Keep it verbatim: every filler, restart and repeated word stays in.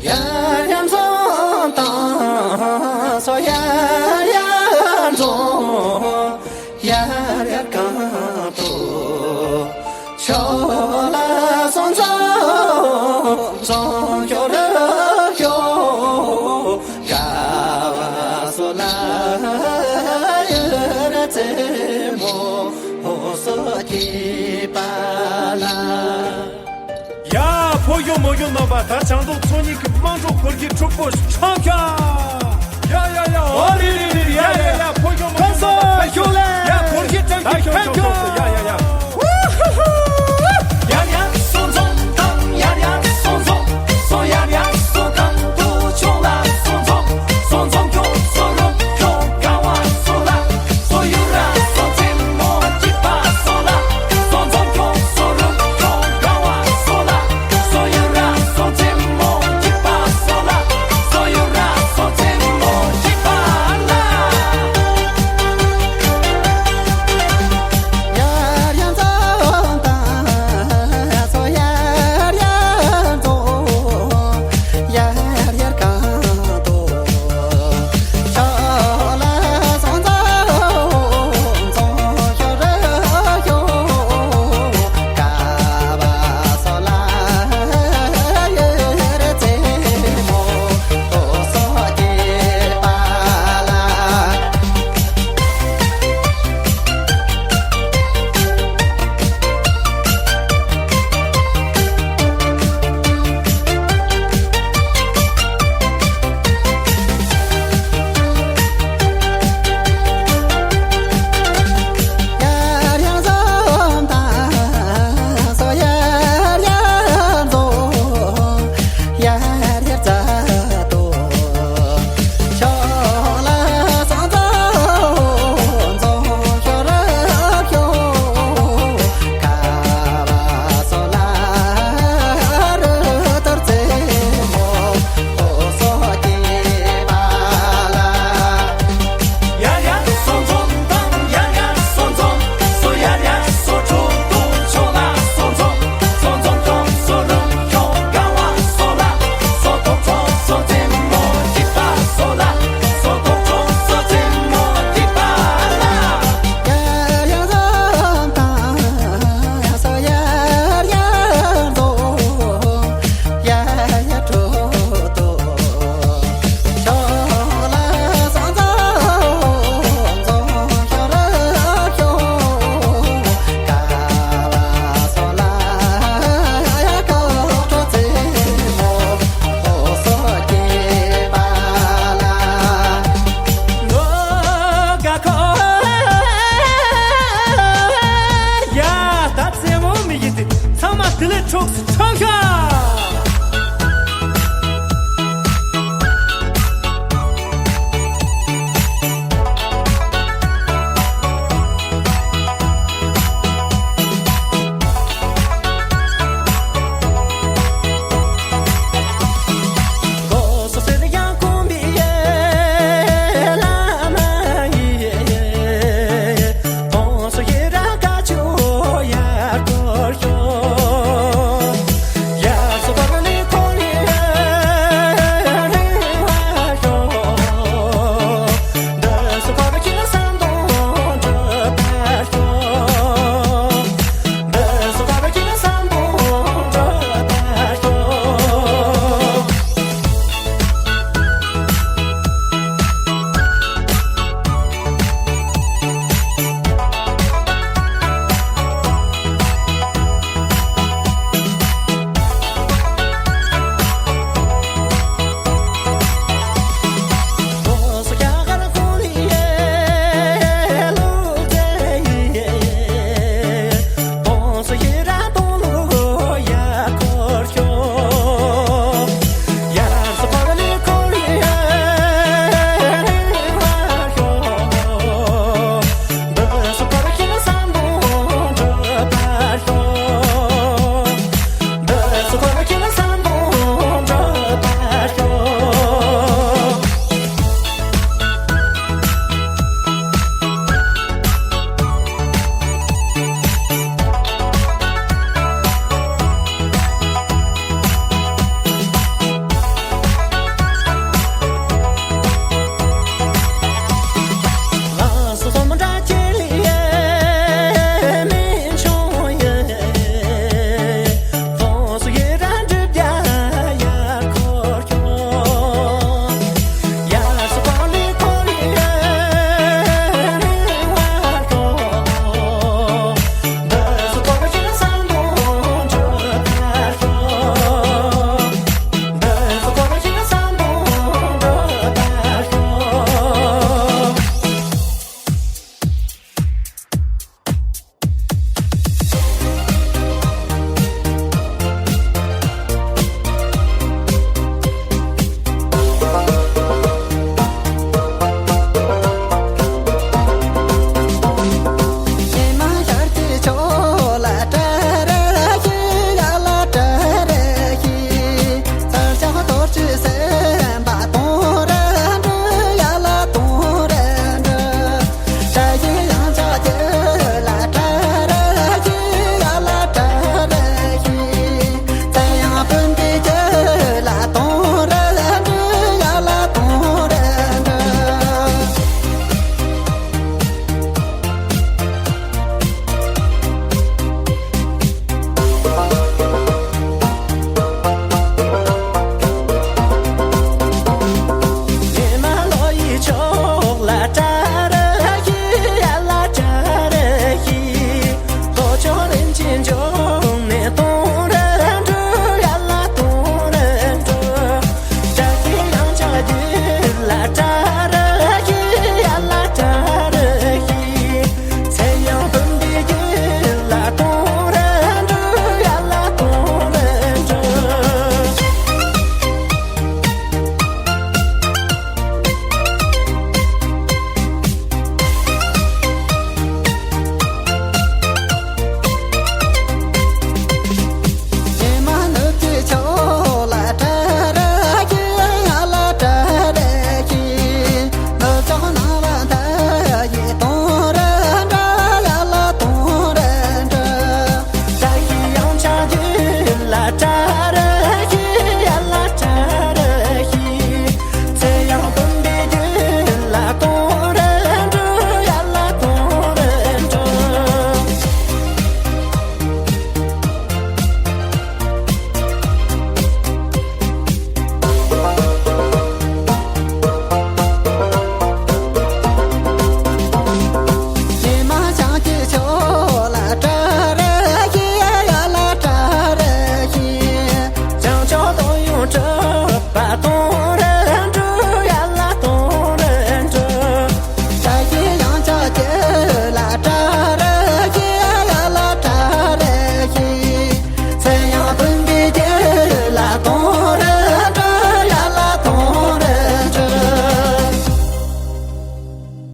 ཡར་ཡར་འཛོམས་དང་སོ་ཡར་ཡར་འཛོམས། ཡར་ཡར་གང་དུ་ཤོག་ལ་སོང་འཛོམས་འཛོམས་ཤོག་རབ་ཤོག་དགའ་བ་སོ་ལ་ཡུལ་རྩེ་མོ་སོ་སྐྱིད་པ་ལ། ཡ། ཕོ་གཞོན་མོ་གཞོན་རྣམ་པ། ད་བྱང་ཐོག་ཚོ་གཉིས་ཀྱི་དམངས་ཁྲོད་འཁོར་གྱི་ཕྲུ་གུ་ཆང་ཁྱ། ཡ་ཡ་ཡ། ཨོ་རི་རི་རི་རི། ཡ་ཡ་ཡ། ཕོ་གཞོན་མོ་གཞོན་རྣམ་པ། ཁྱོད་ལ་ཡ། འཁོར་གྱི་ཅང་གི་ཁྱོད་ཁྱོད་ཡ་ཡ་ཡ། ཡར་ཡར་སོང་འཛོམས་དང་ཡར་ཡར་སོང་འཛོམས། སོ་ཡར་ཡར་སོ་གང་དུ་ཆོག་ལ་སོང་འཛོམས། སོང་འཛོམས་ཁྱོད་སོ་རུང་ཁྱོད་དགའ་བ་སོ་ལ། སོ་ཡུ་ར་སོ་ཙེ་མོ་སྐྱིད་པ་སོ་ལ། སོ་འཛོམས་ཁྱོད་སོ་རུང་ཁྱོད་དགའ་བ་སོ་ལ། སོ་ཡུ་ར་སོ་ཙེ་མོ་སྐྱིད་པ་སོ་ལ། སོ་ཡུ་ར་སོ་ཙེ་མོ་སྐྱིད་པ་ལ། ཡར་ཡར་འཛོམས་དང་སོ་ཡར་ཡར་འཛོམས། ཡར་ཡར་གང་དུ་ཤོག་ལ་སོང་འཛོམས་འཛོམས་ཤོག་རབ་ཤོག་དགའ་བ་སོ་ལ་ཡུལ་རྩེ་མོ་སོ་སྐྱིད་པ་ལ། ཡར་ཡར་འཛོམས་དང་སོ་ཡར་ཡར་འཛོམས། ཡར་ཡར་རྩ་དོ་ཤོག་ལ་སོང་འཛོམས་འཛོམས་ཤོག་རབ་ཤོག་དགའ་བ་སོ་ལ་རུ་ཏོར་རྩེ་མོ་སོ་སྐྱིད་པ་ལ། ཡར་ཡར་སོང་འཛོམས་དང་ཡར་ཡར་སོང་འཛོམས། སོ་ཡར་ཡར་སོ་ཁྱོད་དུ་ཆོག་ལ་སོང་འཛོམས། སོང་འཛོམས་ཁྱོད་སོ་རུང་ཁྱོད་དགའ་བ་སོ་ལ། སོ་ཐོག་ཁྱོད་སོ་ཙེ་མོ་སྐྱིད་པ་སོ་ལ། སོ་ཐོག་ཁྱོད་སོ་ཙེ་མོ་སྐྱིད་པ་ལ། ཡར་ཡར་འཛོམས་དང་སོ་ཡར་ཡར་འཛོམས། ཡར་ཡར་ཁྲོད་དུ་ཤོག་ལ་སོང་འཛོམས་འཛོམས་ཤོག་རབ་ཤོག་དགའ་བ་སོ་ལ་ཡ་ཁོ་ཁྲོ་ཙེ་མོ་སོ་སྐྱིད་པ་ལ། ལོ་དགའ་ཁོ་ཡ་ད་རྩེ་མོ་མི་ཡི་དེ་ཚང་མ་དེ་ལས་འཁྲུགས་སུ་ཆོག་ཤོག